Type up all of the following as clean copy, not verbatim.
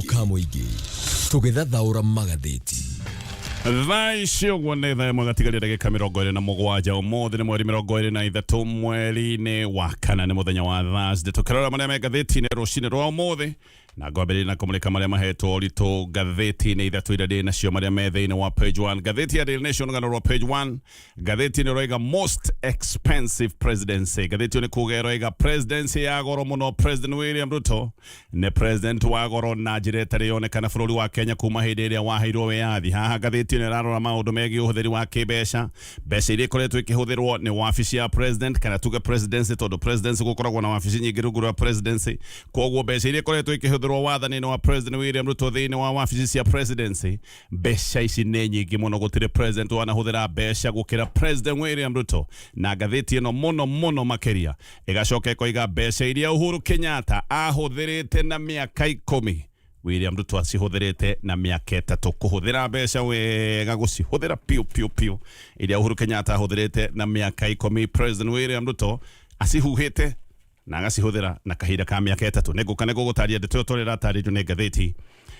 Ka mũingĩ tũgĩthathaũra magathĩti. Thaa ici ũguo nĩ thaa ĩmwe gatigaria ndagĩka 27. Ũmũthĩ nĩ mweri 23 mweri-inĩ wa kana, nĩ mũthenya wa Thursday. Tũkĩrora marĩa me ngathĩti-inĩ rũcinĩ rwa ũmũthĩ, na ngwambĩrĩria na kũmũrĩka marĩa mahetwo ũritũ ngathĩti-inĩ ithatũ iria ndĩ nacio, marĩa me thĩinĩ wa page 1 ngathĩti ya Daily Nation. Rũgano rwa page 1 ngathĩti ĩno ĩroiga "Most expensive presidency". Ngathĩti ĩyo nĩ kuga ĩroiga presidency ya goro mũno. President William Ruto nĩ president wa goro na njĩra ĩtarĩ yonekana bũrũri wa Kenya kuma hĩndĩ ĩrĩa waheirwo wĩyathi. Haha ngathĩti ĩno ĩrarora maũndũ megiĩ ũhũthĩri wa kĩmbeca, mbeca iria ikoretwo ikĩhũthĩrwo nĩ wabici ya president, kana tuge presidency, tondũ presidency gũkoragwo na wabici nyingĩ rungu rwa presidency. Koguo mbeca iria ikoretwo ikĩhũthĩrwo wathani-inĩ wa President William Ruto thĩinĩ wa wabici cia presidency, mbeca ici nĩ nyingĩ mũno. Gũtirĩ president wanahũthĩra mbeca gũkĩra President William Ruto. Na ngathĩti ĩno mũno mũno makĩria ĩgacoka ĩkoiga mbeca iria Uhuru Kenyatta ahũthĩrĩte na mĩaka 10, William Ruto acihũthĩrĩte na mĩaka 3. Kũhũthĩra mbeca wega, gũcihũthĩra piũ piũ piũ, iria Uhuru Kenyatta ahũthĩrĩte na mĩaka 10, President William Ruto acihuhĩte na agacihũthĩra na kahinda ka mĩaka 3. Nĩ ngũka nĩ gũgũtaria ndeto ĩyo tũrĩa ĩratarĩrio nĩ ngathĩti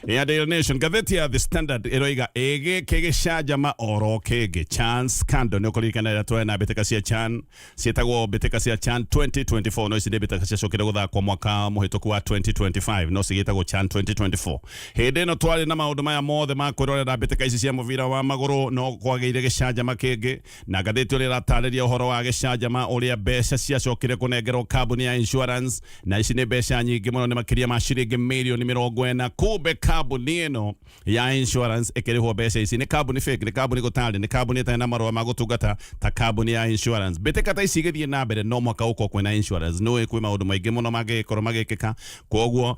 ya Daily Nation. Ngathĩti ya The Standard ĩroiga ĩgĩkĩ gĩcanjama oro kĩngĩ, CHAN scandal. Nĩ ũkũririkana ĩrĩa twarĩ na mbĩtĩka cia CHAN, ciĩtagwo mbĩtĩka cia CHAN 2024, no ici nĩ mbĩtĩka ciacokire gũthakwo mwaka mũhĩtũku wa 2025, no cigĩtagwo CHAN 2024. Hĩndĩ ĩno twarĩ na maũndũ maya mothe ma kwĩrorera mbĩtĩka ici cia mũbira wa magũrũ, no kwagĩire gĩcanjama kĩngĩ. Na ngathĩti ũrĩa ĩratarĩria ũhoro wa gĩcanjama ũrĩa mbeca ciacokire kũnengerwo kambuni ya insurance, na ici nĩ mbeca nyingĩ mũno, nĩ makĩria ma ciringi mirioni 40. Kumbe kambuni ĩno ya insurance ĩkĩrĩhwo mbeca ici nĩ kambuni fake, nĩ kambuni gũtarĩ, nĩ kambuni ĩtarĩ na marũa ma gũtungata ta kambuni ya insurance. Mbĩtĩka ta ici igĩthiĩ na mbere, no mũhaka gũkorwo kwĩna insurance. Nĩ kwĩ maũndũ maingĩ mũno mangĩgĩkorwo magĩkĩka. Koguo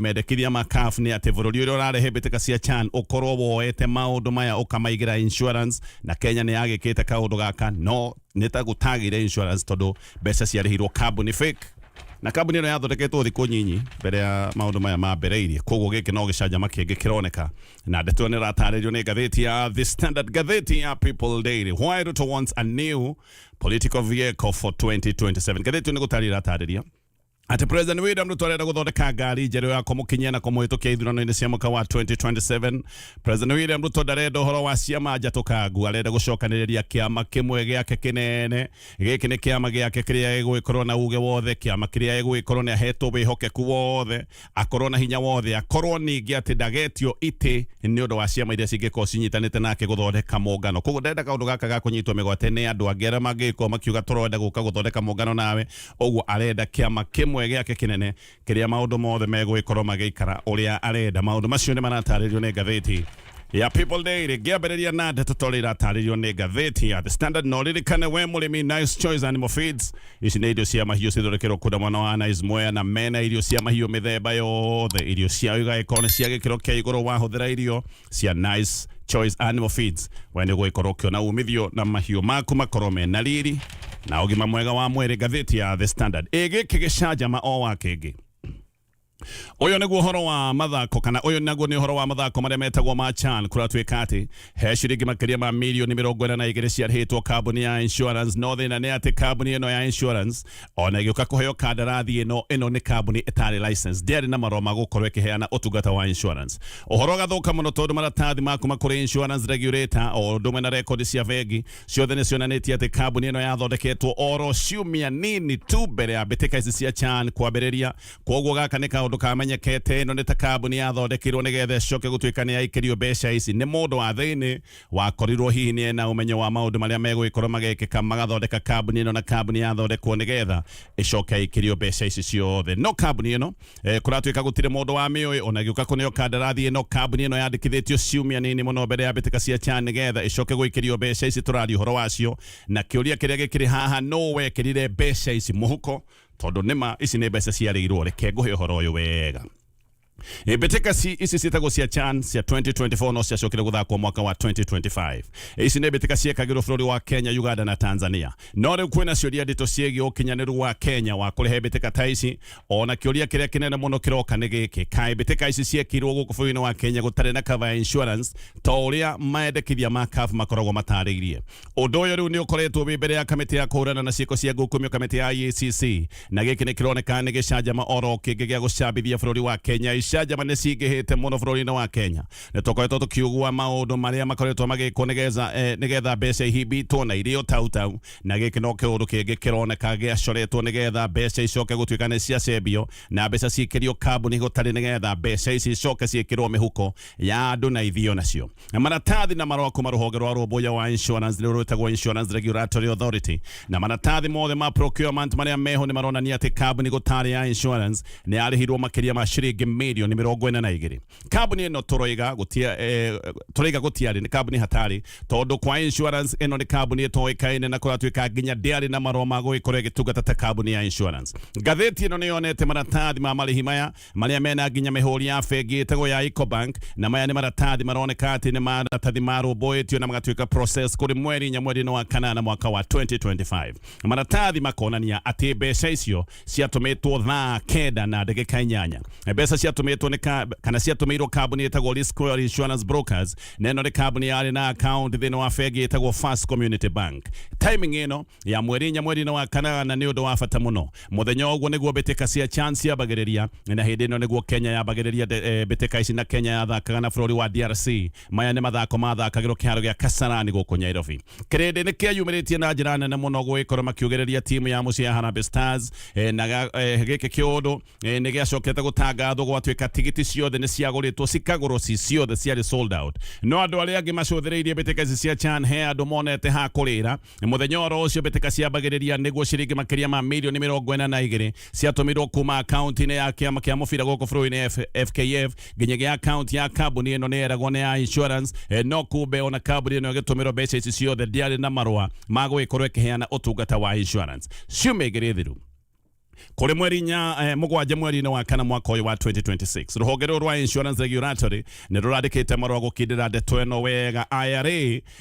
mendekithia ma CAF nĩ atĩ bũrũri ũrĩa ũrarehe mbĩtĩka cia CHAN ũkorwo woete maũndũ maya ũkamaigĩra insurance. Na Kenya nĩ yagĩkĩte kaũndũ gaka, no nĩ ta gũtagĩire insurance, tondũ mbeca ciarĩhirwo kambuni fake, na kambuni ĩno yathondeketwo thikũ nyinyi mbere ya maũndũ maya mambĩrĩirie. Koguo gĩkĩ no gĩcanjama kĩngĩ kĩroneka, na ndeto ĩyo nĩ ĩratarĩrio nĩ ngathĩti ya The Standard. Ngathĩti ya People Daily, "Why Ruto wants a new political vehicle for 2027". Ngathĩti ĩyo nĩ gũtarĩria ĩratarĩria atĩ President William Ruto arenda gũthondeka ngari njerũ ya kũmũkinyia na kũmũhĩtũkia ithurano-inĩ cia mwaka wa 2027. President William Ruto ndarenda ũhoro wa ciama njatũkangu, arenda gũcokanĩrĩria kĩama kĩmwe gĩake kĩnene. Gĩkĩ nĩ kĩama gĩake kĩrĩa gĩgũgĩkorwo na uge wothe, kĩama kĩrĩa gĩgũgĩkorwo nĩ ahetwo wĩhokeku wothe, akorwo na hinya wothe, akorwo ningĩ atĩ ndagetio itĩ nĩ ũndũ wa ciama iria cingĩkorwo cinyitanĩte nake gũthondeka mũngano. Koguo ndarenda kaũndũ gaka ga kũnyitwo mĩgwate nĩ andũ angĩ arĩa mangĩgĩkorwo makiuga tũrenda gũka gũthondeka mũngano nawe. Ũguo arenda kĩama kĩmwe gĩake kĩnene kĩrĩa maũndũ mothe megũgĩkorwo magĩikara ũrĩa arenda. Maũndũ macio nĩ maratarĩrio nĩ ngathĩti ya People Daily. Ngĩambĩrĩria na ndeto ta ũrĩa iratarĩrio nĩ ngathĩti ya The Standard, na ũririkane we mũrĩmi, Nice Choice Animal Feeds, ici nĩ irio cia mahiũ cithondekerwo kũndũ mwena wa Nice Mwea, na mena irio cia mahiũ mĩthemba yothe. Irio ciao igagĩkorwo nĩ cia gĩkĩro kĩa igũrũ. Wahũthĩra irio cia Nice Choice Animal Feeds, we nĩ ũgũgĩkorwo ũkĩona umithio na mahiũ maku makorwo mena riri na ũgima mwega wa mwĩrĩ. Ngathĩti ya The Standard, ĩ gĩkĩ gĩcanjama o wa kĩngĩ. Ũyũ nĩguo ũhoro wa mathako, kana ũyũ naguo nĩ ũhoro wa mathako marĩa metagwo ma CHAN. Kũratuĩka atĩ he ciringi makĩria ma mirioni 42 ciarĩhĩtwo kambuni ya insurance, no thĩna nĩ atĩ kambuni ĩno ya insurance ona ĩgĩũka kũheo kandarathi ĩno, ĩno nĩ kambuni ĩtarĩ license, ndĩarĩ na marũa ma gũkorwo ĩkĩheana ũtungata wa insurance. Ũhoro ũgathũka mũno tondũ maratathi ma kuma kũrĩ insurance regulator o ũndũ ũmwe na rekondi cia bengi ciothe nĩ cionanĩtie atĩ kambuni ĩno yathondeketwo oro ciumia nini tu mbere ya mbĩtĩka ici cia CHAN kwambĩrĩria. Koguo gaka nĩ kaũndũ kamenyekete, ĩno nĩ ta kambuni yathondekirwo nĩgetha ĩcoke gũtuĩka nĩ yaikĩrio mbeca ici nĩ mũndũ wa thĩinĩ wakorirwo hihi nĩ ena ũmenyo wa maũndũ marĩa megũgĩkorwo magekĩka, magathondeka kambuni ĩno, na kambuni yathondekwo nĩgetha ĩcoke ĩikĩrio mbeca ici ciothe. No kambuni ĩno kũratuĩka gũtirĩ mũndũ wa mĩũĩ ona ĩgĩũka kũneo kandarathi ĩno. Kambuni ĩno yandĩkithĩtio ciumia nini mũno mbere ya mbĩtĩka cia CHAN nĩgetha ĩcoke gũikĩrio mbeca ici tũraria ũhoro wacio. Na kĩũria kĩrĩa gĩkĩrĩ haha, nũ wekĩrire mbeca ici mũhuko? Tondũ nĩma ici nĩ mbeca ciarĩirwo. Reke ngũhe ũhoro ũyũ wega. Mbĩtĩka ici ciĩtagwo cia CHAN cia 2024, no ciacokire gũthakwo mwaka wa 2025. Ici nĩ mbĩtĩka ciekagĩrwo bũrũri wa Kenya, Uganda na Tanzania. No rĩu kwĩna ciũria nditũ ciĩgiĩ ũkinyanĩru wa Kenya wa kũrehe mbĩtĩka ta ici. Ona kĩũria kĩrĩa kĩnene mũno kĩroka nĩ gĩkĩ: kaĩ mbĩtĩka ici ciekirwo gũkũ bũrũri-inĩ wa Kenya gũtarĩ na cover ya insurance ta ũrĩa maendekithia ma CAF makoragwo matarĩirie? Ũndũ ũyũ rĩu nĩ ũkoretwo wĩ mbere ya kamĩtĩ ya kũhũrana na ciĩko cia ngukumio, kamĩtĩ ya IECC, na gĩkĩ nĩ kĩroneka nĩ gĩcanjama oro kĩngĩ gĩa gũcambithia bũrũri wa Kenya. Ici Icanjama nĩ cingĩhĩte mũno bũrũri-inĩ wa Kenya. Nĩ tũkoretwo tũkiugua maũndũ marĩa makoretwo magĩkwo nĩgetha mbeca ihimbitwo na irio tau tau, na gĩkĩ no kĩũndũ kĩngĩ kĩroneka gĩacoretwo nĩgetha mbeca icoke gũtuĩka nĩ ciacembio na mbeca cikĩrio kambuni gũtarĩ, nĩgetha mbeca ici icoke ciĩkĩrwo mĩhuko ya andũ na ithio nacio. Maratathi na marũa kuma rũhonge rwa rũmbũiya wa insurance nĩ rwĩtagwo Insurance Regulatory Authority, na maratathi mothe ma procurement marĩa meho nĩ maronania atĩ kambuni gũtarĩ ya insurance nĩ yarĩhirwo makĩria ma ciringi mirioni 42. Kambuni ĩno tũroiga gũtia tũroiga gũtiarĩ nĩ kambuni hatari, tondũ kwa insurance ĩno nĩ kambuni ĩtoĩkaine, na kũratuĩka nginya ndĩarĩ na marũa ma gũgĩkorwo ĩgĩtungata ta kambuni ya insurance. Ngathĩti ĩno nĩ yonete maratathi ma marĩhi maya marĩa mena nginya mĩhũri ya bengi ĩtagwo ya Ecobank, na maya nĩ maratathi maroneka atĩ nĩ maratathi marũmbũĩtio na magatuĩka process kũrĩ mweri 4 mweri-inĩ wa kanana mwaka wa 2025. Maratathi makonania atĩ mbeca icio ciatũmĩtwo thaa 9:08. Mbeca ciatũmĩtwo nĩ kana ciatũmĩirwo kambuni ĩtagwo Riskwell Insurance Brokers, na ĩno nĩ kambuni yarĩ na account thĩinĩ wa bengi ĩtagwo First Community Bank. Timing ĩno ya mweri 4 mweri-inĩ wa kanana nĩ ũndũ wa bata mũno. Mũthenya ũguo nĩguo mbĩtĩka cia CHAN ciambagĩrĩria, na hĩndĩ ĩno nĩguo Kenya yambagĩrĩria mbĩtĩka ici, na Kenya yathakaga na bũrũri wa DRC. Maya nĩ mathako mathakagĩrwo kĩharo gĩa Kasarani gũkũ Nairobi. Kĩrĩndĩ nĩ kĩeyumĩrĩtie na njĩra nene mũno gũgĩkorwo makiugĩrĩria timu ya mũciĩ ya Harambee Stars, na gĩkĩ kĩũndũ nĩ gĩacokete gũtangathwo gwatuĩka tigiti ciothe nĩ ciagũrĩtwo, cikagũrwo ci ciothe, ciarĩ sold out. No andũ arĩa angĩ macũthĩrĩirie mbĩtĩka ici cia CHAN, he andũ monete ha kũrĩra mũthenya oro ũcio mbĩtĩka ciambagĩrĩria, nĩguo ciringi makĩria ma mirioni 42 ciatũmirwo kuma akaunti-inĩ ya kĩama kĩa mũbira gũkũ bũrũri-inĩ FKF nginyagia akaunti ya kambuni ĩno nĩ yeragwo nĩ ya insurance. No kumbe ona kambuni ĩno ĩgĩtũmĩrwo mbeca ici ciothe ndĩarĩ na marũa ma gũgĩkorwo ĩkĩheana ũtungata wa insurance. Ciumia 2 thiru, kũrĩ mweri 4 7 mweri-inĩ wa kana mwaka ũyũ wa 2026, rũhonge rũrũ rwa Insurance Regulatory nĩ rũrandĩkĩte marũa gũkindĩra ndeto ĩno wega. IRA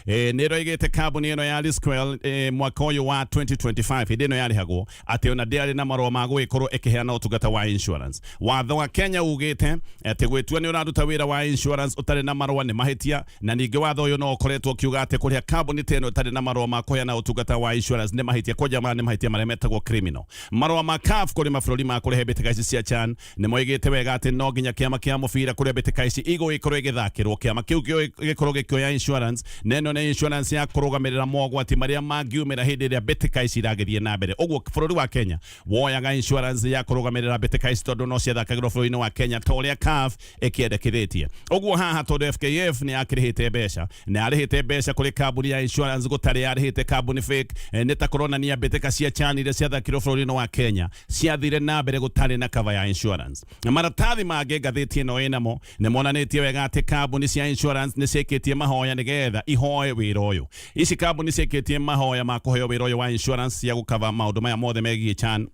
nĩ ĩroigĩte kambuni ĩno ya Riskwell mwaka ũyũ wa 2025, hĩndĩ ĩno yarĩhagwo, atĩ ona ndĩarĩ na marũa ma gũgĩkorwo ĩkĩheana ũtungata wa insurance. Watho wa Kenya ugĩte atĩ gwĩtua nĩ ũraruta wĩra wa insurance ũtarĩ na marũa nĩ mahĩtia, na ningĩ watho ũyũ no ũkoretwo ũkiuga atĩ kũrĩha kambuni ta ĩno ĩtarĩ na marũa ma kũheana ũtungata wa insurance nĩ mahĩtia, kwanja maya nĩ mahĩtia marĩa metagwo criminal. Marũa ma CAF kũrĩ mabũrũri ma kũrehe mbĩtĩka ici cia CHAN nĩ moigĩte wega atĩ no nginya kĩama kĩa mũbira kũrĩa mbĩtĩka ici igũgĩkorwo ĩgĩthakĩrwo, kĩama kĩu gĩkorwo gĩkĩoya insurance, na ĩno nĩ insurance ya kũrũgamĩrĩra mogwati marĩa mangiumĩra hĩndĩ ĩrĩa mbĩtĩka ici iragĩthiĩ na mbere. Ũguo bũrũri wa Kenya woyaga insurance ya kũrũgamĩrĩra mbĩtĩka ici tondũ no ciathakagĩrwo bũrũri-inĩ wa Kenya ta ũrĩa CAF ĩkĩendekithĩtie. Ũguo haha, tondũ FKF nĩ yakĩrĩhĩte mbeca na yarĩhĩte mbeca kũrĩ kambuni ya insurance gũtarĩ, yarĩhĩte kambuni fake, nĩ ta kũronania mbĩtĩka cia CHAN iria ciathakirwo bũrũri-inĩ wa Kenya ciathire na mbere gũtarĩ na cover ya insurance. Na maratathi mangĩ ngathĩti ĩno ĩnamo nĩ monanĩtie wega atĩ kambuni cia insurance nĩ ciĩkĩtie mahoya nĩgetha ihoe wĩra ũyũ. Ici kambuni ciĩkĩtie mahoya ma kũheo wĩra ũyũ wa insurance cia gũkava maũndũ maya mothe megiĩ CHAN,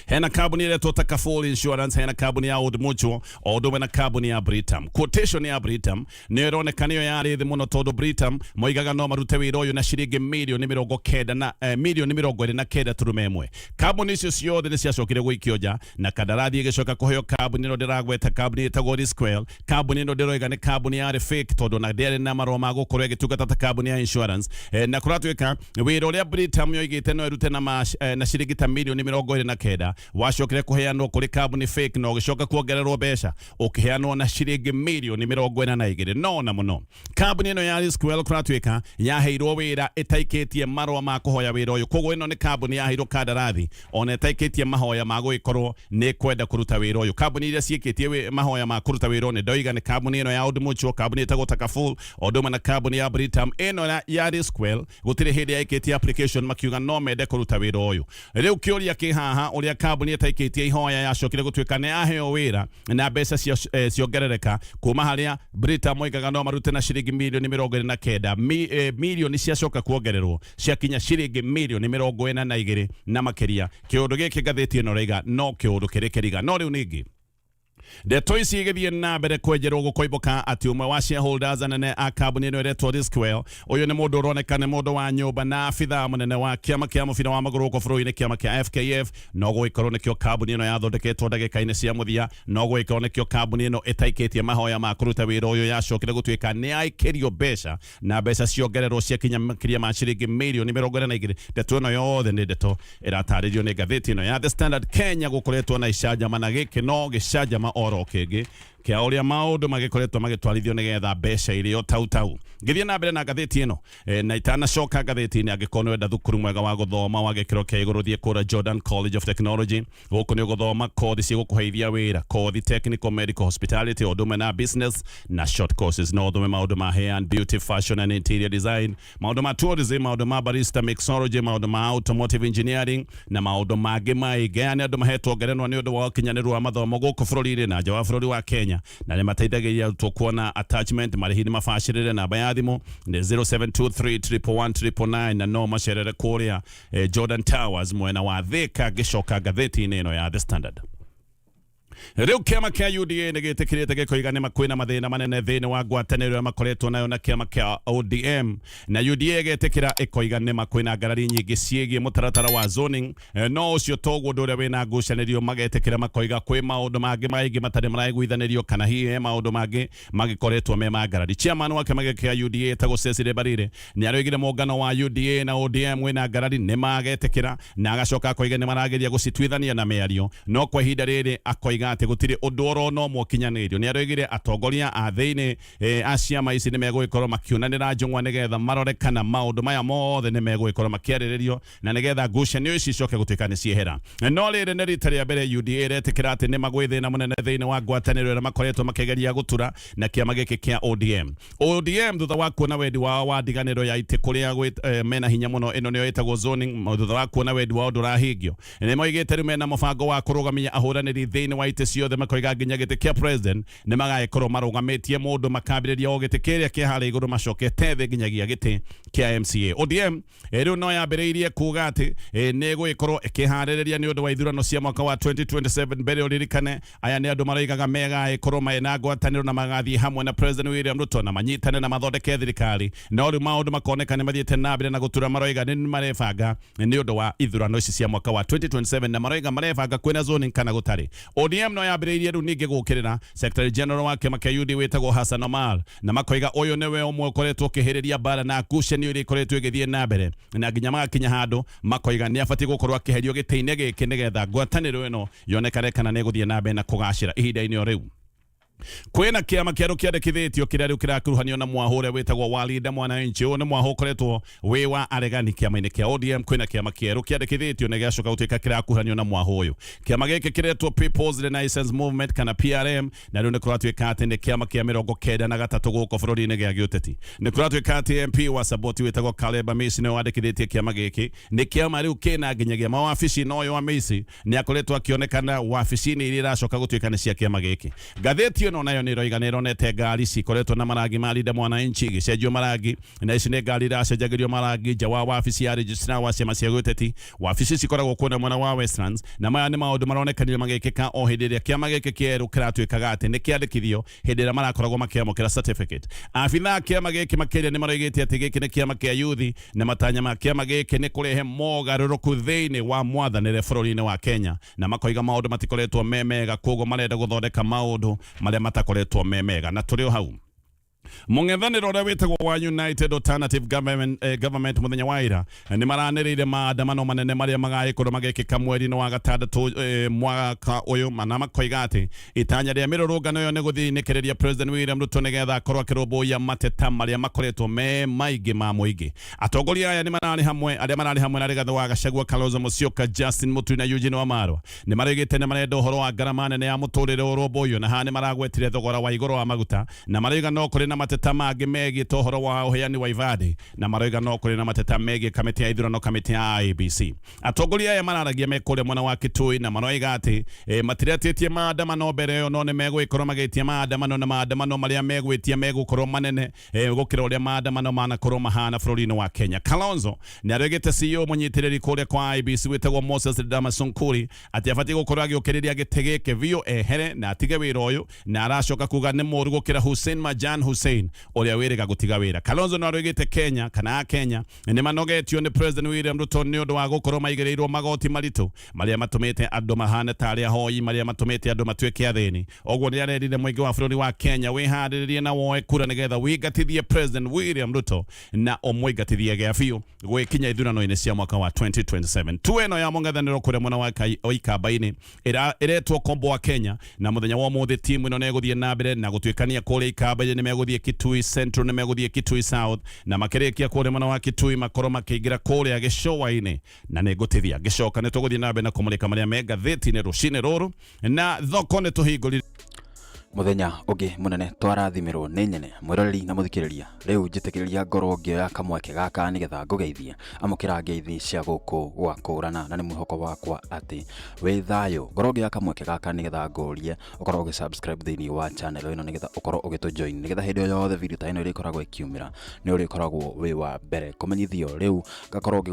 hena kambuni ĩretwo Takaful Insurance, hena kambuni ya Old Mutual, o ũndũ ũmwe na kambuni ya Britam. Quotation ya Britam nĩyo ĩroneka nĩyo yarĩ thĩ mũno, tondũ Britam moigaga no marute wĩra ũyũ na ciringi mirioni 90 na mirioni 29.1. Kambuni icio ciothe nĩ ciacokire gũikio nja na kandarathi ĩgĩcoka kũheo kambuni ĩno ndĩragweta, kambuni ĩtagwo Riskwell. Kambuni ĩno ndĩroiga nĩ kambuni yarĩ fake, tondũ ona ndĩarĩ na marũa ma gũkorwo ĩgĩtungata ta kambuni ya insurance. Na kũratuĩka wĩra ũrĩa Britam yoigĩte no ĩrute na ciringi ta mirioni 29 wacokire kũheanwo kũrĩ kambuni fake, na ũgĩcoka kuongererwo mbeca ũkĩheanwo na ciringi mirioni 42. No na mũno kambuni ĩno ya Riskwell kũratuĩka yaheirwo wĩra ĩtaikĩtie marũa ma kũhoya wĩra ũyũ. Koguo ĩno nĩ kambuni yaheirwo kandarathi ona ĩtaikĩtie mahoya ma gũgĩkorwo nĩ kwenda kũruta wĩra ũyũ. Kambuni iria ciĩkĩtie mahoya ma kũruta wĩra ũyũ nĩ ndoiga nĩ kambuni ĩno ya Old Mutual, kambuni ĩtagwo Takaful, o ũndũ ũmwe na kambuni ya Britam. Ĩno ya Riskwell gũtirĩ hĩndĩ yaikĩtie application makiuga no mende kũruta wĩra ũyũ. Rĩu kĩũria kĩ haha, ũrĩa kambuni ĩtaikĩtie ihoya yacokire gũtuĩka nĩ yaheo wĩra na mbeca ciongerereka kuma harĩa Britam moigaga no marute na ciringi mirioni 29, mirioni ciacoka kuongererwo ciakinya ciringi mirioni 42 na makĩria. Kĩũndũ gĩkĩ ngathĩti ĩno raiga no kĩũndũ kĩrĩ kĩriga. No rĩu ningĩ ndeto ici igĩthiĩ na mbere kwenjerwo, gũkoimbũka atĩ ũmwe wa shareholders anene a kambuni ĩno ĩretwo Riskwell, ũyũ nĩ mũndũ ũroneka nĩ mũndũ wa nyũmba na abithaa mũnene wa kĩama kĩa mũbira wa magũrũ gũkũ bũrũri-inĩ, kĩama kĩa FKF. No gũgĩkorwo nĩkĩo kambuni ĩno yathondeketwo ndagĩka-inĩ cia mũthia, no gũgĩkorwo nĩkĩo kambuni ĩno ĩtaikĩtie mahoya ma kũruta wĩra ũyũ yacokire gũtuĩka nĩ yaikĩrio mbeca na mbeca ciongererwo ciakinya makĩria ma ciringi mirioni 42. Ndeto ĩno yothe nĩ ndeto ĩratarĩrio nĩ ngathĩti ĩno ya The Standard. Kenya gũkoretwo na icanjama, na gĩkĩ no gĩcanjama. oro kĩngĩ kĩa ũrĩa maũndũ magĩkoretwo magĩtwarithio nĩgetha mbeca irĩo tau tau. Ngĩthiĩ na mbere na ngathĩti ĩno na itanacoka ngathĩti-inĩ, angĩkorwo nĩ wenda thukuru mwega wa gũthoma wa gĩkĩro kĩa igũrũ, thiĩ kũrĩa Jordan College of Technology. Gũkũ nĩ ũgũthoma kothi cigũkũheithia wĩra, kothi technical, medical, hospitality, o ũndũ ũmwe na business na short courses. No ũthome maũndũ ma hair and beauty, fashion and interior design, maũndũ ma tourism, maũndũ ma barista, mixology, maũndũ ma automotive engineering na maũndũ mangĩ maingĩ. Aya nĩ andũ mahetwo ngerenwa nĩ ũndũ wa ũkinyanĩru wa mathomo gũkũ bũrũri-inĩ na nja wa bũrũri wa Kenya, na nĩ mateithagĩrĩria arutwo kuona attachment. Marĩhi nĩ mabacĩrĩre. Namba ya thimũ nĩ 0723 111 999, na no macerere kũrĩa Jordan Towers mwena wa Thika. Ngĩcoka ngathĩti-inĩ ĩno ya The Standard, rĩu kĩama kĩa UDA nĩ gĩtĩkĩrĩte gĩkoiga nĩ kwĩna mathĩna manene thĩinĩ wa ngwatanĩro ĩrĩa makoretwo nayo na kĩama kĩa ODM, na UDA ĩgetĩkĩra ĩkoiga nĩ kwĩna ngarari nyingĩ ciĩgiĩ mũtaratara wa zoning. No ũcio toguo ũndũ ũrĩa wĩna ngucanĩrio. Magetĩkĩra makoiga kwĩ maũndũ mangĩ maingĩ matarĩ maraiguithanĩrio, kana hihi he maũndũ mangĩ magĩkoretwo me ma ngarari. Chairman wa kĩama gĩkĩ kĩa UDA etagwo Cecily Mbarire nĩ aroigire mũngano wa UDA na ODM wĩna ngarari, nĩ magetĩkĩra, na agacoka akoiga nĩ marageria gũcituithania na mĩario, no kwa ihinda rĩrĩ akoiga atĩ gũtirĩ ũndũ oro no ũmwe ũkinyanĩirio. Nĩ aroigire atongoria a thĩinĩ a ciama ici nĩ megũgĩkorwo makĩonanĩra njũng'wa nĩgetha marore kana maũndũ maya mothe nĩ megũgĩkorwo makĩarĩrĩrio na nĩgetha ngucanio ici icoke gũtuĩka nĩ ciehera. No rĩrĩ nĩ rita rĩa mbere UDA ĩretĩkĩra atĩ nĩ magwĩ thĩna mũnene thĩinĩ wa ngwatanĩro ĩrĩa makoretwo makĩgeria gũtura na kĩama gĩkĩ kĩa ODM. ODM thutha wa kuona wendi wao wa ndiganĩro ya itĩ kũrĩa mena hinya mũno, ĩno nĩyo ĩtagwo zoning, thutha wa kuona wendi wao ndũrahingio, nĩ moigĩte rĩu mena mũbango wa kũrũgamia ahũranĩri thĩinĩ wa itĩ ciothe. Makoiga nginya gĩtĩ kĩa president nĩ magagĩkorwo marũgamĩtie mũndũ, makambĩrĩria o gĩtĩ kĩrĩa kĩa harĩa igũrũ, macokete thĩ nginyagia gĩtĩ kĩa MCA. ODM rĩu no yambĩrĩirie kuga atĩ nĩ ĩgũgĩkorwo ĩkĩharĩrĩria nĩ ũndũ wa ithurano cia mwaka wa 2027. Mbere ũririkane aya nĩ andũ maroigaga megagĩkorwo mena ngwatanĩro na magathiĩ hamwe na President William Ruto na manyitane na mathondeke thirikari, no rĩu maũndũ makoneka nĩ mathiĩte na mbere na gũtura. Maroiga nĩ marebanga nĩ ũndũ wa ithurano ici cia mwaka wa 2027, na maroiga marebanga kwĩna zoning kana gũtarĩ. ODM no yambĩrĩirie rĩu ningĩ gũkĩrĩra Secretary General wa kĩama kĩa UDA wĩtagwo Hassan Omar, na makoiga ũyũ nĩwe ũmwe ũkoretwo ũkĩhĩrĩria mbara na ngucanio iria ikoretwo ĩgĩthiĩ na mbere, na nginya magakinya handũ makoiga nĩ abatiĩ gũkorwo akĩherio gĩtĩ-inĩ gĩkĩ nĩgetha ngwatanĩro ĩno yonekane kana nĩ ĩgũthiĩ na mbere na kũgacĩra. Ihinda-inĩ o rĩu kwĩna kĩama kĩerũ kĩandĩkithĩtio kĩrĩa rĩu kĩrakuruhanio na mwahũ ũrĩa wĩtagwo wa Linda Mwananchi. Ũyũ nĩ mwahũ ũkoretwo wĩ wa aregani kĩama-inĩ kĩa ODM. Kwĩna kĩama kĩerũ kĩandĩkithĩtio na gĩacoka gũtuĩka kĩrakuruhanio na mwahũ ũyũ. Kĩama gĩkĩ kĩretwo People's Renaissance Movement kana PRM, na rĩu nĩ kũratuĩka atĩ nĩ kĩama kĩa 93 gũkũ bũrũri-inĩ gĩa gĩũteti. Nĩ kũratuĩka atĩ MP wa Saboti wĩtagwo Caleb Amisi nĩwe wandĩkithĩtie kĩama gĩkĩ. Nĩ kĩama rĩu kĩna nginyagia mawabici, na ũyũ Amisi nĩ akoretwo akĩonekana wabici-inĩ iria iracoka gũtuĩka nĩ cia kĩama gĩkĩ. Ngathĩti ĩno nayo nĩ ĩroiga nĩ ĩronete ngari cikoretwo na marangi ma Linda Mwananchi igĩcenjio marangi, na ici nĩ ngari iracenjagĩrio marangi nja wa wabici ya registrar wa ciama cia gĩũteti. Wabici cikoragwo kuona mwena wa Westlands, na maya nĩ maũndũ maronekanire magĩkĩka o hĩndĩ ĩrĩa kĩama gĩkĩ kĩerũ kĩratuĩkaga atĩ nĩ kĩandĩkithio, hĩndĩ ĩrĩa marakoragwo makĩamũkĩra certificate. Abithaa a kĩama gĩkĩ makĩria nĩ maroigĩte atĩ gĩkĩ nĩ kĩama kĩa yuthi, na matanya ma kĩama gĩkĩ nĩ kũrehe mogarũrũku thĩinĩ wa mwathanĩre bũrũri-inĩ wa Kenya, na makoiga maũndũ matikoretwo me mega, koguo marenda gũthondeka maũndũ marĩa matakoretwo me mega. Na tũrĩ o hau, mũng'ethanĩro ũrĩa wĩtagwo wa United Alternative Government mũthenya wa ira nĩ maranĩrĩire maandamano manene marĩa magagĩkorwo magĩkĩka mweri-inĩ wa gatandatũ mwaka ũyũ, na makoiga atĩ itanya rĩa mĩrũrũngano ĩyo nĩ gũthinĩkĩrĩria President William Ruto nĩgetha akorwo akĩrũmbũiya mateta marĩa makoretwo me maingĩ ma mũingĩ. Atongoria aya nĩ mararĩ hamwe, arĩa mararĩ hamwe na Rigathĩ wa Gachagua, Kalonzo Musyoka, Justin Muturi na Eugene Wamalwa, nĩ maroigĩte nĩ marenda ũhoro wa ngarama nene ya mũtũrĩre ũrũmbũiyo, na haha nĩ maragwetire thogora wa igũrũ wa maguta, na maroiga no kũrĩ na mateta mangĩ megiĩ ta ũhoro wa ũheani wa ibandĩ, na maroiga no kũrĩ na mateta megiĩ kamĩtĩ ya ithurano, kamĩtĩ ya IEBC. Atongoria aya mararagia me kũrĩa mwena wa Kitui, na maroiga atĩ matiretĩtie maandamano mbere ĩyo, no nĩ megũgĩkorwo magĩtia maandamano, na maandamano marĩa megwĩtia megũkorwo manene gũkĩra ũrĩa maandamano manakorwo mahana bũrũri-inĩ wa Kenya. Kalonzo nĩ aregete CEO mũnyitĩrĩri kũrĩa kwa IEBC wĩtagwo Moses Damasonkuri atĩ abatiĩ gũkorwo agĩũkĩrĩria gĩtĩ gĩkĩ biũ, ehere na atige wĩra ũyũ, na aracoka kuga nĩ mũru gũkĩra Hussein Majan Hussein. campaign ũrĩa wĩrĩga gũtiga wĩra. Kalonzo no aroigĩte Kenya kana a Kenya nĩ manogetio nĩ President William Ruto nĩ ũndũ wa gũkorwo maigĩrĩirwo magoti maritũ marĩa matũmĩte andũ mahane tarĩ ahoi, marĩa matũmĩte andũ matuĩke athĩni. Ũguo nĩ arerire mũingĩ wa bũrũri wa Kenya wĩharĩrĩrie na woe kura nĩgetha wĩingatithie President William Ruto na ũmũingatithie gĩa biũ gwĩkinya ithurano-inĩ cia mwaka wa 2027. Tu ĩno ya mũng'ethanĩro kũrĩa mwena wa Ikamba-inĩ ĩretwo Kombo wa Kenya, na mũthenya wa ũmũthĩ timu ĩno nĩ na mbere na gũtuĩkania kũrĩa Ikamba-inĩ. Nĩ megũthiĩ Kitui Central, nĩ megũthiĩ Kitui South, na makĩrĩkia kũrĩa mwena wa Kitui makorwo makĩingĩra kũrĩa gĩcũa-inĩ. Na nĩ ngũtithia ngĩcoka nĩ tũgũthiĩ na mbere na kũmũrĩka marĩa me ngathĩti-inĩ rũcinĩ rũrũ, na thoko nĩ tũhingũrire. Muthenya ũngĩ mũnene twarathimirwo nĩ nyene mwĩroreri na mũthikĩrĩria. Rĩu njĩtĩkĩrĩria ngorwo ngĩoya kamweke gaka nĩgetha ngũgeithie. Amũkĩra ngeithi cia gũkũ gwa kũrana, na nĩ mwĩhoko wakwa atĩ wĩ thayũ. Ngorwo ngĩoya kamweke gaka nĩgetha ngũrie ũkorwo ũgĩ-subscribe thĩinĩ wa channel ĩno, nĩgetha ũkorwo ũgĩtũ-join, nĩgetha hĩndĩ o yothe video ta ĩno ĩrĩkoragwo ĩkiumĩra nĩ ũrĩkoragwo wĩ wa mbere kũmenyithio. Rĩu ngakorwo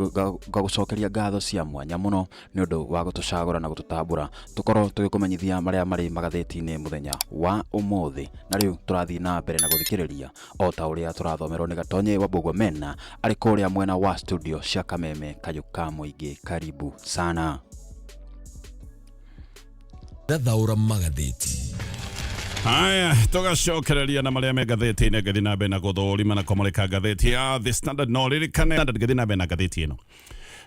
ngagũcokeria ngatho cia mwanya mũno nĩ ũndũ wa gũtũcagũra na gũtũtambũra tũkorwo tũgĩkũmenyithia marĩa marĩ magathĩti-inĩ mũthenya wa ũmũthĩ. Na rĩu tũrathiĩ na mbere na gũthikĩrĩria o ta ũrĩa tũrathomerwo nĩ Gatonye wa Bugomena arĩ kũrĩa mwena wa studio cia Kameme Kayũ ka Mũingĩ. Karibu sana. Thathaũra magathĩti. Haya, tũgacokereria na marĩa me ngathĩti-inĩ. Ngĩthiĩ na mbere na gũthũrima na kũmũrĩka ngathĩti ya The Standard, no ririkane Standard. Ngĩthiĩ na mbere na ngathĩti ĩno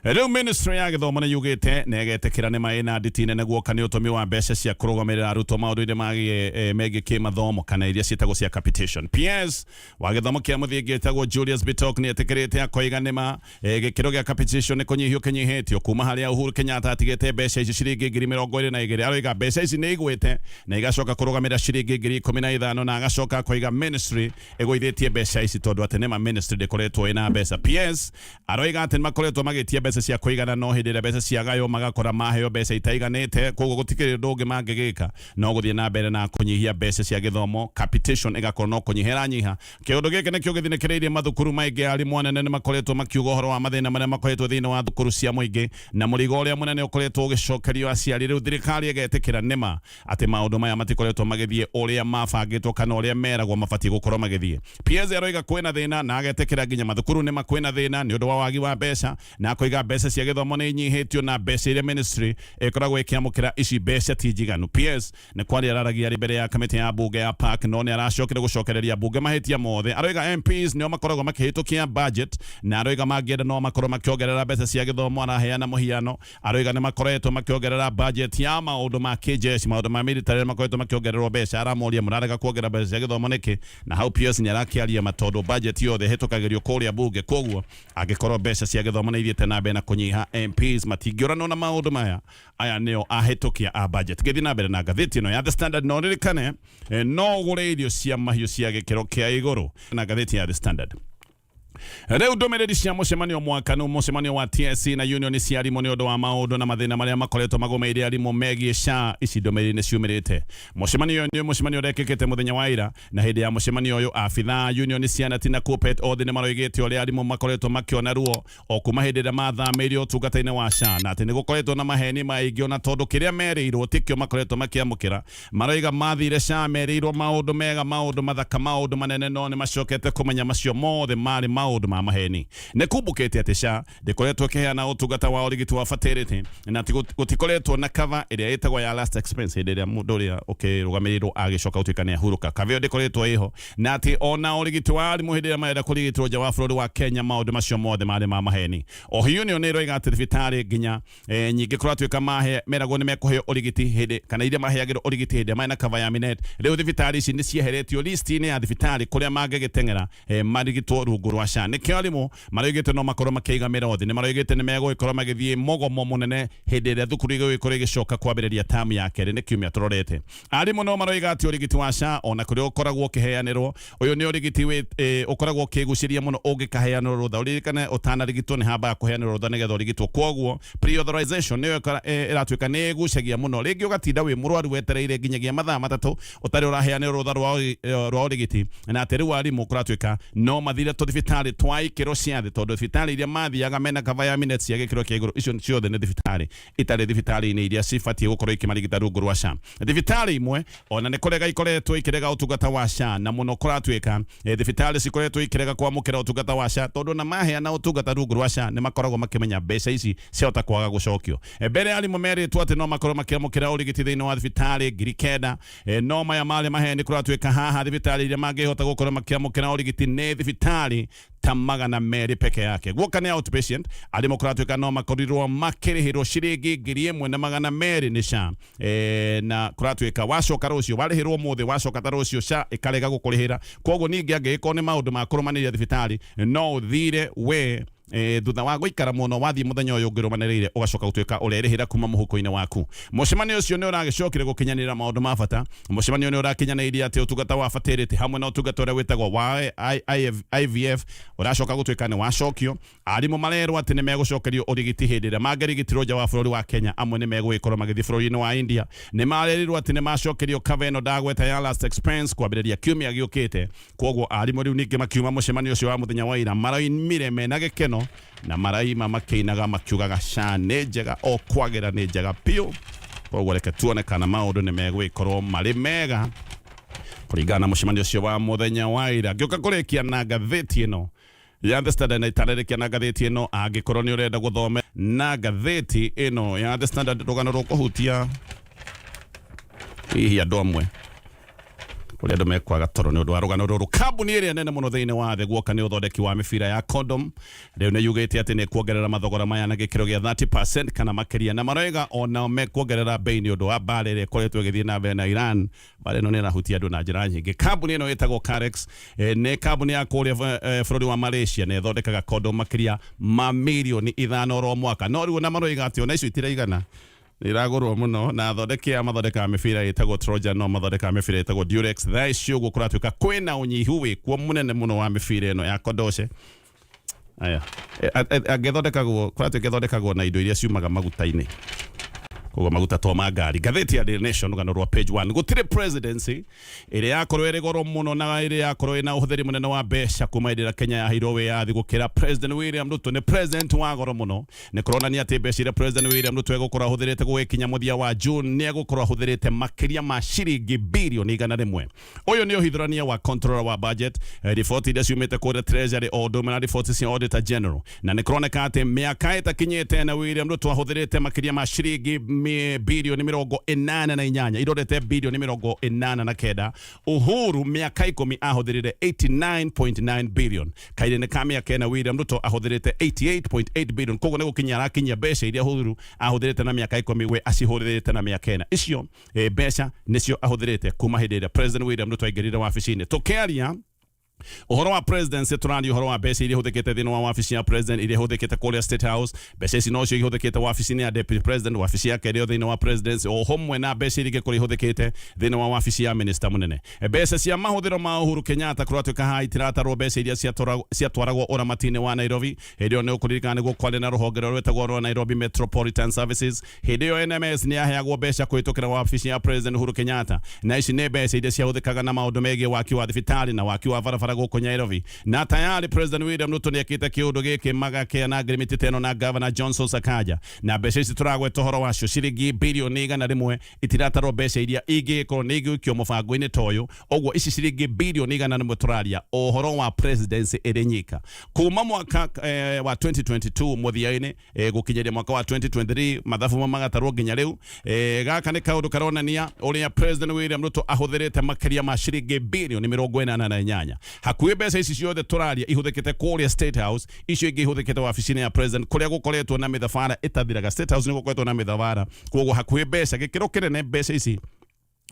rĩu, ministry ya gĩthomo nĩ yugĩte na ĩgetĩkĩra nĩ maĩ na nditi nene guoka nĩ ũtũmi wa mbeca cia kũrũgamĩrĩra arutwo maũndũ-inĩ megiĩ kĩmathomo kana iria ciĩtagwo cia capitation. PS wa gĩthomo kĩa mũthingi ĩtagwo Julius Bitok nĩ etĩkĩrĩte akoiga nĩma gĩkĩro gĩa capitation nĩ kũnyihio kĩnyihĩtio kuma harĩa Uhuru Kenyatta atigĩte mbeca ici ciringi 22,000. Aroiga mbeca ici nĩ igwĩte na igacoka kũrũgamĩrĩra ciringi 15,000, na agacoka akoiga ministry ĩgũithĩtie mbeca ici tondũ atĩ nĩma ministry ndĩkoretwo ĩna mbeca. PS aroiga atĩ nĩmakoretwo magĩtia mbeca cia kũigana, no hĩndĩ ĩrĩa mbeca ciagaywo magakora maheo mbeca itaiganĩte, koguo gũtikĩrĩ ũndũ ũngĩ mangĩgĩka no gũthiĩ na mbere na kũnyihia mbeca cia gĩthomo. Capitation ĩgakorwo no kũnyiha ĩranyiha. Kĩũndũ gĩkĩ nĩkĩo gĩthinĩkĩrĩirie mathukuru maingĩ. Arimũ anene nĩ makoretwo makiuga ũhoro wa mathĩna marĩa makoretwo thĩinĩ wa thukuru cia mũingĩ na mũrigo ũrĩa mũnene ũkoretwo ũgĩcokerio aciari. Rĩu thirikari ĩgetĩkĩra nĩma atĩ maũndũ maya matikoretwo magĩthiĩ ũrĩa mabangĩtwo kana ũrĩa meragwo mabatiĩ gũkorwo magĩthiĩ. PS aroiga kwĩna thĩna na agetĩkĩra nginya mathukuru nĩma kwĩna thĩna nĩ ũndũ wa wagi wa mbeca, na akoiga mbeca cia gĩthomo nĩ inyihĩtio na mbeca iria ministry ĩkoragwo ĩkĩamũkĩra ici mbeca ti njiganu. PS nĩ kwaria araragia arĩ mbere ya kamĩtĩ ya bunge ya PAC, no nĩ aracokire gũcokereria bunge mahĩtia mothe. Aroiga MPs nĩo makoragwo makĩhĩtũkia budget, na aroiga mangĩenda no makorwo makĩongerera mbeca cia gĩthomo. Araheana mũhiano, aroiga nĩ makoretwo makĩongerera budget ya maũndũ ma kĩjeshi, maũndũ ma military nĩ makoretwo makĩongererwo mbeca. Aramoria, mũrarega kuongerera mbeca cia gĩthomo nĩkĩ? Na hau PS nĩ arakĩaria ma tondũ budget yothe ĩhĩtũkagĩrio kũrĩa bunge, koguo angĩkorwo mbeca cia gĩthomo nĩ ithiĩte na mbere na kũnyiha, MPs matingĩũranwo na maũndũ maya, aya nĩo ahĩtũkia a budget. Ngĩthiĩ na mbere na ngathĩti ĩno ya The Standard, no ririkane no ũgũre irio cia mahiũ cia gĩkĩro kĩa igũrũ na ngathĩti ya The Standard. Rĩu ndũmĩrĩri cia mũcemanio mwakanu, mũcemanio wa TSC na union cia arimũ nĩ ũndũ wa maũndũ na mathĩna marĩa makoretwo magũmĩire arimũ megiĩ SHA, ici ndũmĩrĩri nĩ ciumĩrĩte. Mũcemanio ũyũ nĩ mũcemanio ũrekĩkĩte mũthenya wa ira, na hĩndĩ ya mũcemanio ũyũ abithaa union cia KNUT na KUPPET othe nĩ maroigĩte ũrĩa arimũ makoretwo makĩona ruo o kuma hĩndĩ ĩrĩa mathamĩirio ũtungata-inĩ wa SHA, na atĩ nĩ gũkoretwo na maheni maingĩ ona tondũ kĩrĩa merĩirwo tikĩo makoretwo makĩamũkĩra. Maroiga mathire SHA merĩirwo maũndũ mega, maũndũ mathaka, maũndũ manene, no nĩ macokete kũmenya macio mothe marĩ maũndũ ma maheni. Nĩ kumbũkĩte atĩ SHA ndĩkoretwo ĩkĩheana ũtungata wa ũrigiti wa fertility, na gũtikoretwo na cover ĩrĩa ĩtagwo ya last expense hĩndĩ ĩrĩa mũndũ ũrĩa ũkĩrũgamĩrĩirwo agĩcoka gũtuĩka nĩ ahurũka. Cover ĩyo ndĩkoretwo ĩho, na atĩ ona ũrigiti wa arimũ hĩndĩ ĩrĩa marenda kũrigitwo nja wa bũrũri wa Kenya, maũndũ macio mothe marĩ ma maheni. Oho union nĩ ĩroiga atĩ thibitarĩ nginya nyingĩ kũratuĩka mahe meragwo nĩ mekũheo ũrigiti hĩndĩ kana iria maheagĩrwo ũrigiti hĩndĩ ĩrĩa marĩ na cover ya Minet, rĩu thibitarĩ ici nĩ cieheretio list-inĩ ya thibitarĩ kũrĩa mangĩgĩteng'era marigitwo rungu rwa SHA. Nĩkĩo arimũ maroigĩte no makorwo makĩiga mĩrothi. Nĩ maroigĩte nĩ megũgĩkorwo magĩthiĩ mũgomo mũnene hĩndĩ ĩrĩa thukuru igũgĩkorwo ĩgĩcoka kwambĩrĩria tamu ya kerĩ, nĩ kiumia tũrorete. Arimũ no maroiga atĩ ũrigiti wa SHA ona kũrĩa ũkoragwo ũkĩheanĩrwo, ũyũ nĩ ũrigiti ũkoragwo ũkĩgucĩria mũno ũngĩkaheanwo rũtha. Ũririkane ũtanarigitwo nĩ hambaga kũheanĩrwo rũtha nĩgetha ũrigitwo, koguo pre-authorization nĩyo ĩratuĩka nĩ ĩgucagia mũno. Rĩngĩ ũgatinda wĩ mũrwaru wetereire nginyagia mathaa 3 ũtarĩ ũraheanĩrwo rũtha rwa ũrigiti, na atĩ rĩu arimũ kũratuĩka no mathire tũthibitarĩ. tũthibitarĩ twa ikĩro cia thĩ, tondũ thibitarĩ iria mathiaga mena cover ya minutes cia gĩkĩro kĩa igũrũ, icio ciothe nĩ thibitarĩ itarĩ thibitarĩ-inĩ iria cibatiĩ gũkorwo ikĩmarigita rungu rwa SHA. Thibitarĩ imwe ona nĩ kũrega ikoretwo ikĩrega ũtungata wa SHA, na mũno kũratuĩka thibitarĩ cikoretwo ikĩrega kwamũkĩra ũtungata wa SHA, tondũ na maheana ũtungata rungu rwa SHA nĩ makoragwo makĩmenya mbeca ici ciahota kwaga gũcokio. Mbere arimũ merĩtwo atĩ no makorwo makĩamũkĩra ũrigiti thĩinĩ wa thibitarĩ 9,000, no maya marĩ maheni. Kũratuĩka haha thibitarĩ iria mangĩhota gũkorwo makĩamũkĩra ũrigiti nĩ thibitarĩ ta 200 peke yake. Guoka nĩ outpatient, arimũ kũratuĩka no makorirwo makĩrĩhĩrwo ciringi 1,200 nĩ SHA, na kũratuĩka wacoka rũciũ, warĩhĩrwo ũmũthĩ, wacoka ta rũciũ SHA ĩkarega gũkũrĩhĩra. Koguo ningĩ angĩgĩkorwo nĩ maũndũ ma kũrũmanĩrĩra thibitarĩ, no ũthire we thutha wa gũikara mũno, wathiĩ mũthenya ũyũ ũngĩ ũrũmanĩrĩire, ũgacoka gũtuĩka ũrerĩhĩra kuma mũhuko-inĩ waku. Mũcemanio ũcio nĩ ũragĩcokire gũkinyanĩra maũndũ ma bata. Mũcemanio nĩ ũrakinyanĩirie atĩ ũtungata wa fertility hamwe na ũtungata ũrĩa wĩtagwo wa IVF ũracoka gũtuĩka nĩ wacokio. Arimũ marerwo atĩ nĩ megũcokerio ũrigiti hĩndĩ ĩrĩa mangĩrigitĩrwo nja wa bũrũri wa Kenya, amwe nĩ megũgĩkorwo magĩthiĩ bũrũri-inĩ wa India. Nĩ marerirwo atĩ nĩ macokerio cover ĩno ndagweta ya last expense kwambĩrĩria kiumia gĩũkĩte. Koguo arimũ rĩu ningĩ makiuma mũcemanio ũcio wa mũthenya wa ira maraimire mena gĩkeno na maraima makĩinaga makiugaga SHA nĩ njega, o kwagĩra nĩ njega biũ. Koguo reke tuone kana maũndũ nĩ megũgĩkorwo marĩ mega kũringana na mũcemanio ũcio wa mũthenya wa ira. Ngĩũka kũrĩkia na ngathĩti ĩno ya The Standard, na itarĩrĩkia na ngathĩti ĩno, angĩkorwo nĩ ũrenda gũthome na ngathĩti ĩno ya The Standard, rũgano rũkũhutia hihi andũ amwe kũrĩa andũ mekwaga toro nĩ ũndũ wa rũgano rũrũ. Kambuni ĩrĩa nene mũno thĩinĩ wa thĩ guoka nĩ ũthondeki wa mĩbira ya condom rĩu nĩ yugĩte atĩ nĩ kuongerera mathogora maya na gĩkĩro gĩa 30% kana makĩria, na maroiga onao mekuongerera bei nĩ ũndũ wa mbara ĩrĩa ĩkoretwo ĩgĩthiĩ na mbere na Iran. Mbara ĩno nĩ ĩrahutia andũ na njĩra nyingĩ. Kambuni ĩno ĩtagwo Karex, nĩ kambuni ya kũrĩa bũrũri wa Malaysia, na ĩthondekaga condom makĩria ma mirioni 5 oro mwaka, no rĩu ona maroiga atĩ ona icio itiraigana, iragũrwo mũno, na athondeki aya mathondekaga mĩbira ĩtagwo Trojan, no mathondekaga mĩbira ĩtagwo Durex. Thaa ici ũguo kũratuĩka kwĩna ũnyihu wĩkuo mũnene mũno wa mĩbira ĩno ya kondoce. Aya angĩthondekagwo, kũratuĩka ĩthondekagwo na indo iria ciumaga maguta-inĩ, koguo maguta to ma ngari. Ngathĩti ya Daily Nation, rũgano rwa page 1: gũtirĩ presidency ĩrĩa yakorwo ĩrĩ goro mũno na ĩrĩa yakorwo ĩna ũhũthĩri mũnene wa mbeca kuma hĩndĩ ĩrĩa Kenya yaheirwo wĩyathi gũkĩra President William Ruto. Nĩ president wa goro mũno. Nĩ kũronania atĩ mbeca iria President William Ruto egũkorwo ahũthĩrĩte gũgĩkinya mũthia wa June, nĩ egũkorwo ahũthĩrĩte makĩria ma ciringi birioni 100. Ũyũ nĩ ũhithũrania wa controller wa budget, riboti iria ciumĩte kũrĩa Treasury o ũndũ ũmwe na riboti cia Auditor General, na nĩ kũroneka atĩ mĩaka ĩtakinyĩte na William Ruto ahũthĩrĩte makĩria ma ciringi birioni 88, irorete birioni 89. Uhuru mĩaka 10 ahũthĩrire 89.9 billion. Kairĩ-inĩ ka mĩaka 4 William Ruto ahũthĩrĩte 88.8 billion. Koguo nĩ gũkinyia arakinyia mbeca iria Uhuru ahũthĩrĩte na mĩaka 10, we acihũthĩrĩte na mĩaka 4. Icio mbeca nĩcio ahũthĩrĩte kuma hĩndĩ ĩrĩa President William Ruto aingĩrire wabici-inĩ. Tũkĩaria ũhoro wa presidency, tũraria ũhoro wa mbeca iria ihũthĩkĩte thĩinĩ wa wabici ya president, iria ihũthĩkĩte kũrĩa State House. Mbeca ici nocio ihũthĩkĩte wabici-inĩ ya deputy president, wabici yake ĩrĩa thĩinĩ wa presidency, o hamwe na mbeca iria ingĩkorwo ihũthĩkĩte thĩinĩ wa wabici ya minister mũnene. Mbeca cia mahũthĩro ma Uhuru Kenyatta, kũratuĩka haha itiratarwo mbeca iria ciatwaragwo ũramati-inĩ wa Nairobi. Hĩndĩ ĩyo nĩ ũkũririkana nĩguo kwarĩ na rũhonge rũrĩa rwĩtagwo rwa Nairobi Metropolitan Services. Hĩndĩ ĩyo NMS nĩ yaheagwo mbeca kũhĩtũkĩra wabici ya President Uhuru Kenyatta, na ici nĩ mbeca iria ciahũthĩkaga na maũndũ megiĩ waki wa thibitarĩ na waki wa barabara gũkũ Nairobi. Na tayari President William Ruto nĩ ekĩte kĩũndũ gĩkĩ magakĩana ngirimiti ta ĩno na Governor Johnson Sakaja, na mbeca ici tũragweta ũhoro wacio, ciringi birioni 100, itiratarwo mbeca iria ingĩgĩkorwo nĩ igũikio mũbango-inĩ ta ũyũ. Ũguo ici ciringi birioni 100 tũraria ũhoro wa presidency ĩrĩ nyika kuma mwaka wa 2022 mũthia-inĩ gũkinyĩria mwaka wa 2023, mathabu ma magatarwo nginya rĩu. Gaka nĩ kaũndũ karonania ũrĩa President William Ruto ahũthĩrĩte makĩria ma ciringi birioni 88. Hakuhĩ mbeca ici ciothe tũraria ihũthĩkĩte kũrĩa State House, icio ingĩ ihũthĩkĩte wabici-inĩ ya president kũrĩa gũkoretwo na mĩthabara ĩtathiraga. State House nĩ gũkoretwo na mĩthabara, koguo hakuhĩ mbeca gĩkĩro kĩnene mbeca ici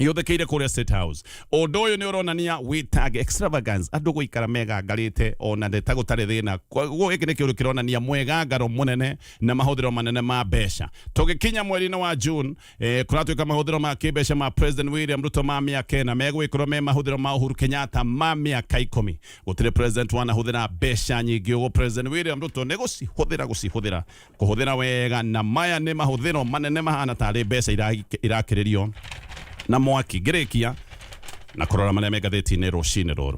ihũthĩkĩire kũrĩa State House. Ũndũ ũyũ nĩ ũronania wĩtag extravagance, andũ gũikara megangarĩte ona nĩ ta gũtarĩ thĩna. Koguo gĩkĩ nĩ kĩũndũ kĩronania mwegangaro mũnene na mahũthĩro manene ma mbeca. Tũgĩkinya mweri-inĩ wa June, kũratuĩka mahũthĩro ma kĩmbeca ma President William Ruto ma mĩaka 4 megũgĩkorwo me mahũthĩro ma Uhuru Kenyatta ma mĩaka 10. Gũtirĩ president wanahũthĩra mbeca nyingĩ ũguo. President William Ruto nĩ gũcihũthĩra, gũcihũthĩra, kũhũthĩra wega, na maya nĩ mahũthĩro manene mahana tarĩ mbeca irakĩrĩrio na mwaki. Ngĩrĩkia na kũrora marĩa me ngathĩti-inĩ rũcinĩ rũrũ.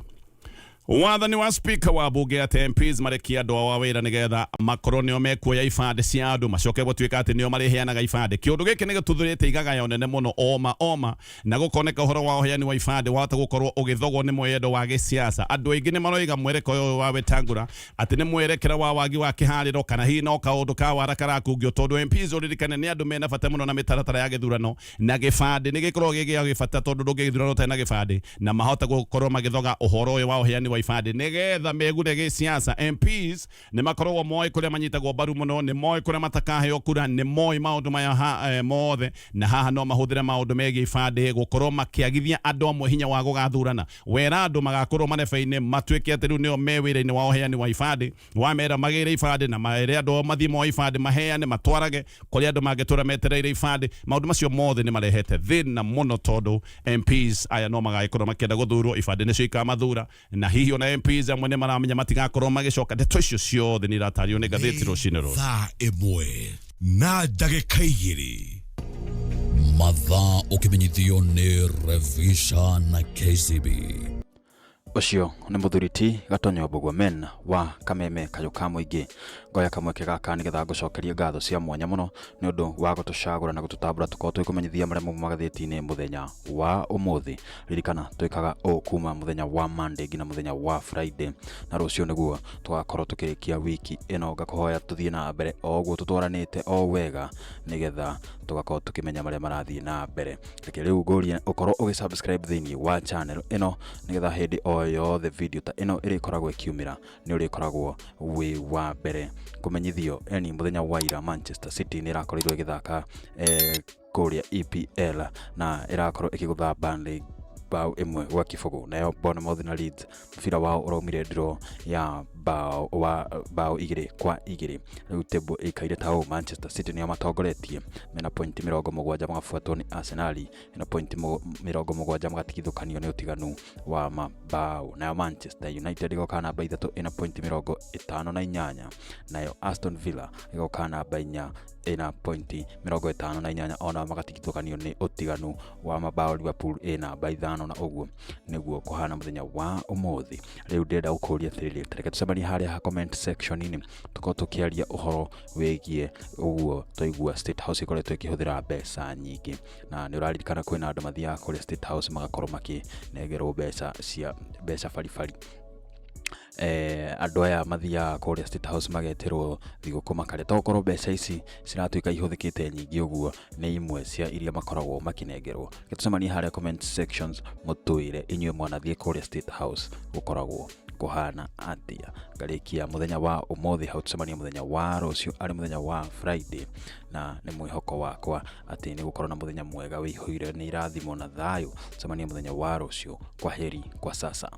Wathani wa speaker wa bunge atĩ MPs marekia andũ ao a wĩra nĩgetha makorwo nĩo mekuoya ibandĩ cia andũ macoke gũtuĩka atĩ nĩo marĩheanaga ibandĩ. Kĩũndũ gĩkĩ nĩ gĩtuthũrĩte igagayo nene mũno oma oma, na gũkoneka ũhoro wa ũheani wa ibandĩ wahota gũkorwo ũgĩthogwo nĩ mwendo wa gĩsiasa. Andũ aingĩ nĩ maroiga mwerekera ũyũ wa Wetangula atĩ nĩ mwerekera wa wagi wa kĩharĩro kana hihi no kaũndũ ka wara karakungio, tondũ MPs ũririkane nĩ andũ mena bata mũno na mĩtaratara ya gĩthurano, na gĩbandĩ nĩ gĩkoragwo gĩ gĩa gĩbata tondũ ndũngĩgĩthurana ũtarĩ na gĩbandĩ, na mahota gũkorwo magĩthoga ũhoro ũyũ wa ũheani wa ibandĩ nĩgetha megune gĩsiasa. MPs nĩ makoragwo moĩ kũrĩa manyitagwo mbaru mũno, nĩ moĩ kũrĩa matakaheo kura, nĩ moĩ maũndũ maya mothe, na haha no mahũthĩre maũndũ megiĩ ibandĩ gũkorwo makĩagithia andũ amwe hinya wa gũgathurana. Wera andũ magakorwo marebe-inĩ matuĩke atĩ rĩu nĩo me wĩra-inĩ wa ũheani wa ibandĩ, wamera magĩre ibandĩ na mere andũ ao mathiĩ moe ibandĩ maheane matwarage kũrĩa andũ mangĩtũra metereire ibandĩ. Maũndũ macio mothe nĩ marehete thĩna mũno tondũ MPs aya no magagĩkorwo makĩenda gũthurwo, ibandĩ nĩcio ikamathura, na hihi ona MPs amwe nĩ maramenya matigakorwo magĩcoka. Ndeto icio ciothe nĩ iratario nĩ ngathĩti rũcinĩ rũrũ. Thaa 1 na ndagĩka 2. Mathaa ũkĩmenyithio nĩ Revisha na KCB. Ũcio nĩ mũthuri ti Gatonyo Mbũgua men wa Kameme Kayũ ka Mũingĩ. Ngoya kamweke gaka nĩgetha ngũcokerie ngatho cia mwanya mũno nĩ ũndũ wa gũtũcagũra na gũtũtambũra tũkorwo twĩkũmenyithia marĩa mauma magathĩti-inĩ mũthenya wa ũmũthĩ. Ririkana twĩkaga ũũ kuma mũthenya wa Monday nginya mũthenya wa Friday, na rũciũ nĩguo tũgakorwo tũkĩrĩkia wiki ĩno. Ngakũhoya tũthiĩ na mbere o ũguo tũtwaranĩte o wega nĩgetha tũgakorwo tũkĩmenya marĩa marathiĩ na mbere. Reke rĩu ngũrie ũkorwo ũgĩ-subscribe thĩinĩ wa channel ĩno nĩgetha hĩndĩ o yothe video ta ĩno ĩrĩkoragwo ĩkiumĩra nĩ ũrĩkoragwo wĩ wa mbere kũmenyithio. Eni mũthenya wa ira Manchester City nĩ ĩrakorirwo ĩgĩthaka kũrĩa EPL na ĩrakorwo ĩkĩgũtha Burnley bao 1-0. Nayo Bournemouth na Leeds mũbira wao ũraumire draw ya bao 2-2. Rĩu table ĩikaire ta ũũ, Manchester City nĩo matongoretie mena pointi 70, magabuatwo nĩ Arsenal ena pointi 70, magatigithũkanio nĩ ũtiganu wa mabao. Nayo Manchester United ĩgoka namba 3 ĩna pointi 58, nayo Aston Villa ĩgoka namba 4 ĩna pointi 58, ona magatigithũkanio nĩ ũtiganu wa mabao. Liverpool ĩ namba 5, na ũguo nĩguo kũhana mũthenya wa ũmũthĩ. Rĩu ndĩrenda gũkũria atĩrĩrĩ, reke tũcemanie harĩa ha comment section-inĩ tũkorwo tũkĩaria ũhoro wĩgiĩ ũguo twaigua State House ĩkoretwo ĩkĩhũthĩra mbeca nyingĩ, na nĩ ũraririkana kwĩna andũ mathiaga kũrĩa State House magakorwo makĩnengerwo mbeca cia mbeca baribari. Andũ aya mathiaga kũrĩa State House magetĩrwo thigũkũ makarĩa, tokorwo mbeca ici ciratuĩka ihũthĩkĩte nyingĩ ũguo nĩ imwe cia iria makoragwo makĩnengerwo. Reke tũcemanie harĩa comment sections mũtwĩre inyuĩ mwanathiĩ kũrĩa State House gũkoragwo kũhana atĩa. Ngarĩkia mũthenya wa ũmũthĩ hau, tũcemanie mũthenya wa rũciũ arĩ mũthenya wa Friday, na nĩ mwĩhoko wakwa atĩ nĩ gũkorwo na mũthenya mwega wĩihũire nĩ irathimo na thayũ. Tũcemanie mũthenya wa rũciũ. Kwaheri kwa sasa.